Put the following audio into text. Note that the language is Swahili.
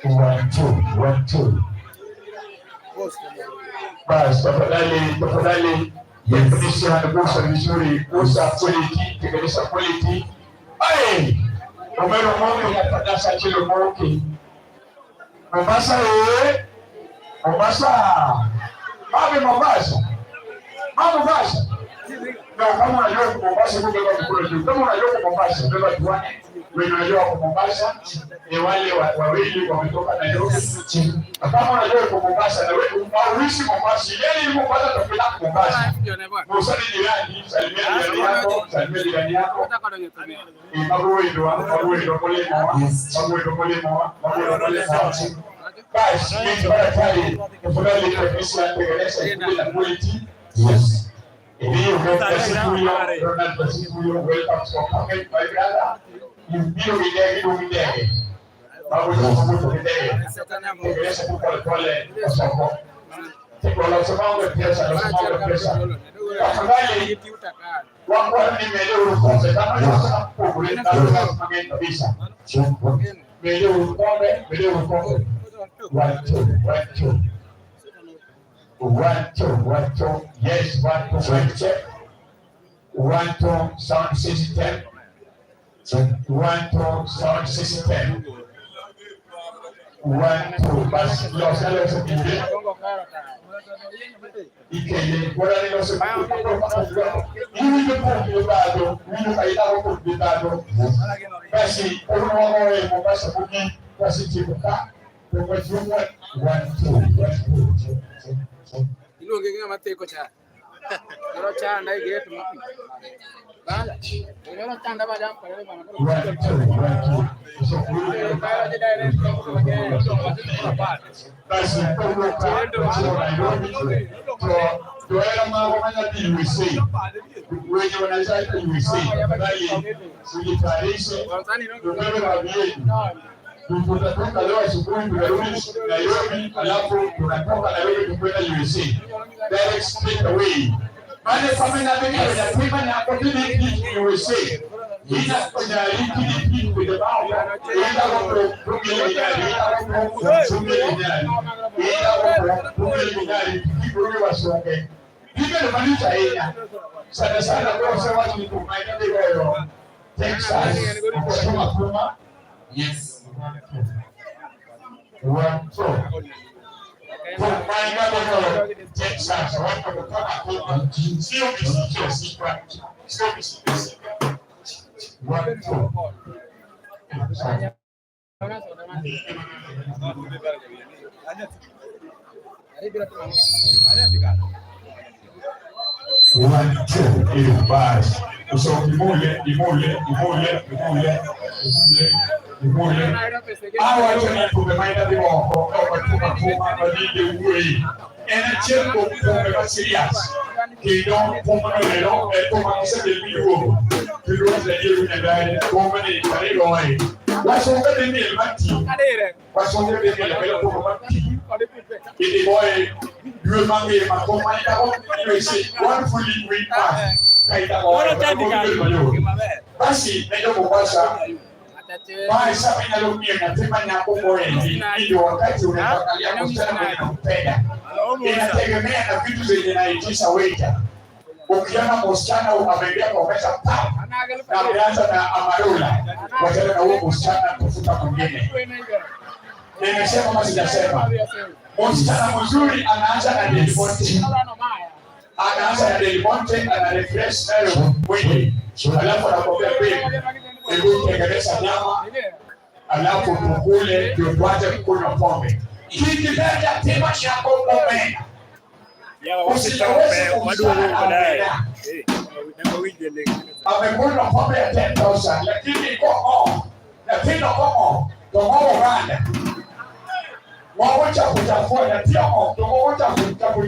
One, two, one, two. Basi tafadhali, tafadhali technician, gusa vizuri, gusa quality, tengeneza quality. Ai, Romero Moke na Chelo Moke. Mombasa eh? Mombasa. Mami Mombasa. Mama Mombasa. Na kama unajua kwa Mombasa beba mkono juu. Kama unajua kwa Mombasa beba tuone. Wenye unajua kwa Mombasa ni wale wawili wametoka Nairobi. Na kama unajua kwa Mombasa na wewe unaishi Mombasa, yeye yuko Mombasa tupenda Mombasa. Musali jirani, salimia jirani yako, salimia jirani yako. Mabuido, mabuido molemo, mabuido molemo, mabuido molemo. Basi, mimi tayari tafadhali technician tengeneza ikuje na quality. Yes. Ndiyo, Ronald Basikuyo, welcome for coming, my brother. Ndio videge, ndio videge. Babu ndio videge. Tengeneza tu pole pole kwa soko. Wala pesa, lazima pesa. Tafadhali wako nimeelewa ukombe kama unataka kukule na kabisa. Nimeelewa ukombe, nimeelewa ukombe. One two, one two. One, two, one, two. Yes, one, two, one, check. One, two, sound system. One, two, sound system. One, two. Basi losa losa kile. Ikele bora ni losa kile. Ili kwa bado, ili kaida kwa bado. Basi ono wa Mombasa kuki basi tibuka. Kwa jumla one, two, one, two. Iluonge gi ng'ama theko cha. Nyoro chanda e gate mo. Bala. Nyoro chanda ba jam pare bana. One, two, one, two. Basi toera mambo haya USA. Wenye wanaweza USA. Tafadhali ujitayarishe tubebe maji yetu. Tutatoka leo asubuhi tunarudi Nairobi, alafu tunatoka Nairobi tukwenda USA. Direct straight away. Maana kama na mimi na na kwa USA. Ina kwenye hiki kwenye bao. Ina kwa tumia gari, ina kwa tumia gari. Ina kwa tumia gari, kiburi wasonge. Hivyo ndio maanisha ina. Sana sana kwa sababu ni kwa maeneo Texas, kwa kuma. Yes. One, two. Texas, watu kutoka huko. Sio visivyo sifa. Sio visivyo sifa. One, two. One, two, ili basi. Usokimule, imule, imule, imule, imule, imule. Hawa watu ni tumemaenda bimoko, kwa tuma tuma badinde uwe. Ena chembo kumbe ba serious. Kendo kumbe lero e tuma kisa del biwo. Kendo za yeru na gari kumbe ni kare roe. Wasunge dhi miel mati. Wasunge dhi miel miel koro mati. Idhi goye dwe mangima koma idako dweche one fully week pass. Ka idako basi ne jo Mombasa Basi sasa inyalo miyo nyathi ma nyako moendi ndio wakati unaangalia msichana mwenye nampenda. Inategemea na vitu zenye naitisha waiter. Ukiona msichana ameingia kwa meza pa na ameanza na amarula, wachana na huo msichana, tafuta mwingine. Nimesema kama sijasema? Msichana mzuri anaanza na Del Monte, anaanza na Del Monte, ana refresh nayo mwili, alafu anakwambia, "Babe, hebu tengeneza nyama alafu tukule ndio tuache kunywa pombe." Kikipenda tema chako omena. Usitaweza kumsichana omena. Amekunywa pombe ya 10,000 lakini kong'o lakini kong'o to ng'o oganda ng'ogo chafu chafua nyathi ong'o to ng'ogo chafu chafu.